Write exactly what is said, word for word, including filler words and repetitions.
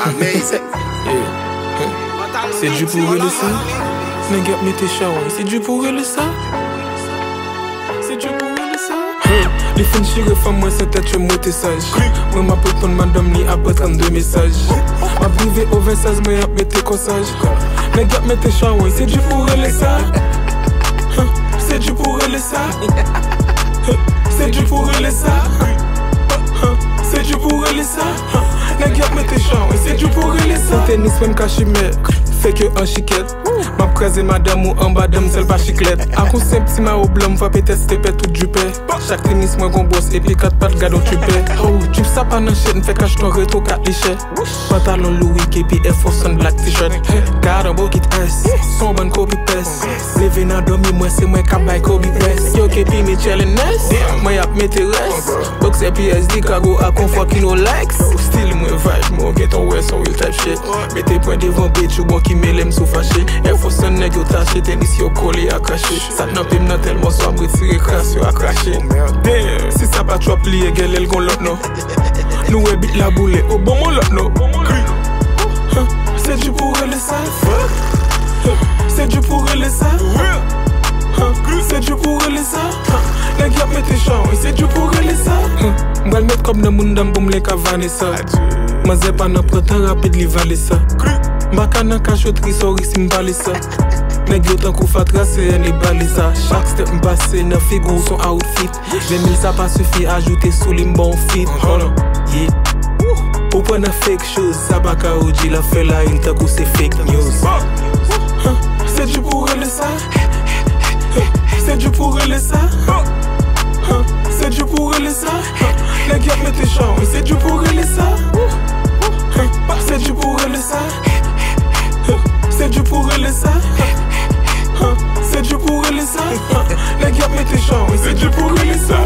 Amazing. Yeah. Se Djip ou rele sa? Nèg y ap mete chawony. Se Djip ou rele sa? Se Djip ou rele sa? Li fin chire fanm mwen se tèt yo moute saj. Mwen m ap reponn madanm li apre trannde mesaj. M ap rive o vèsaz mwen ap mete kòsaj. Nèg y ap mete chawony. Se Djip ou rele sa? Se Djip ou rele sa? Se Djip ou rele sa? Se Djip ou rele sa? Nèg y ap mete chan, wi, se Djip ou rele sa. Pou tenis mwen m ka chimè, fèk yo an chikèt. M ap kraze madanm ou anba danm sèl pa chiklèt. Ak yon senp ti mawo blan m frape tèt stepè tout Djipè. Chak tenis mwen gon bwòs epi kat pat gad yon tripè. Oh, Djip sa pa nan chèn, fèk achte yon retro kat li chè. Pantalon Louis K P F Force and black t-shirt. Gadon bokit S, son bann kopi pès. Leve nan dòmi mwen se mwen k ap bay Kobe pès. Yo K P Mitchell and Ness, mwen y ap mete rès. Boksè P S D kago ak yon fucking Rolex. Stil mwen vibe mwen gentan wè son real type shit. Mete pwen devan bitch ou bon ki mele m sou fache. Air Force One nèg yo tache, tenis yo kole a krache. Sa t nan pye m nan tèlman swa m retire kras yo a krache. Damn, si sa pa trap li ye gèlè l gon lòt non. Nou wè bit la boule, o bon mon lòt non. Kri. Se Djip ou rele sa? Se Djip ou rele sa? Se Djip ou rele sa? Nèg y ap mete chan, wi, se Djip ou rele sa? M pral met kòb nan moun danm pou m link ak Vanessa. Manzè pa nan pran tan rapid li vale sa. M pa ka nan kachotri, sorry si m pale sa. Nèg yo tankou fatra se ene bale sa. Chak step m pase nan figi w son outfit. Ven mil sa pa sifi ajoute sou li m ba w fit. Hold on, yeah. Ou pran nan fake shoes, sa pa ka O G la fè la il tankou se fake news. Se Djip ou rele sa? Se Djip ou rele sa? Se Djip ou rele sa? Nèg y ap mete chan, wi, se Djip ou rele sa? Se Djip ou rele sa? Se Djip ou rele sa? Se Djip ou rele sa? Nèg y ap mete chan, wi, se Djip ou rele sa?